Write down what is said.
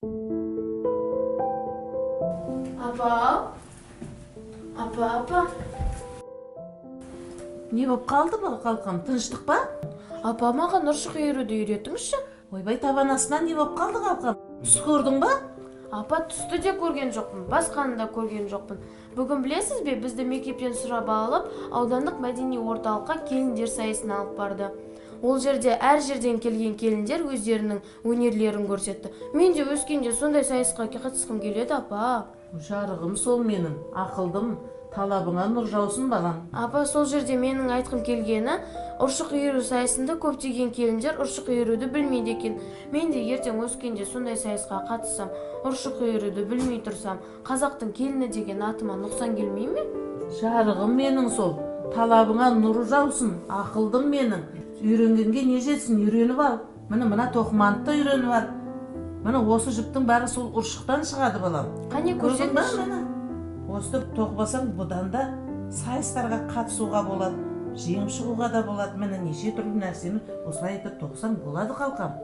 Апа, апа, апа. Не болып қалды бұл, қалқам? Тыныштық па? Апа, маған ұршық иіруді үйретіңізші. Ойбай, табан астынан не болып қалды, қалқам? Түс көрдің ба? Апа, түсті де көрген жоқпын, басқаны да көрген жоқпын. Бүгін білесіз бе, бізді мектептен сұрап алып, аудандық мәдени орталыққа келіндер сайысына алып барды. Ол жерде әр жерден келген келіндер өздерінің өнерлерін көрсетті. Мен де өскенде сондай сайысқа қатысқым келеді, апа. Жарығым сол менің, ақылдым, талабыңа нұр жаусын, балам. Апа, сол жерде менің айтқым келгені, ұршық иіру сайысында көптеген келіндер ұршық иіруді білмейді екен. Мен де ертең өскенде сондай сайысқа қатыссам, ұршық иіруді білмей тұрсам, қазақтың келіні деген атыма нұқсан келмей ме? Жарығым менің сол, талабыңа нұр жаусын, ақылдым менің. Үйренгенге не жетсін, үйреніп ал. Міне, мына тоқыманды да үйреніп ал. Міне, осы жіптің бәрі сол ұршықтан шығады, балам. Қане, Көрдің ба? көрсетіңізші. Міне, осытып тоқып бұдан да сайыстарға қатысуға болады, жеңіп шығуға да болады. Міне, неше түрлі нәрсені осылай етіп тоқысаң болады, қалқам.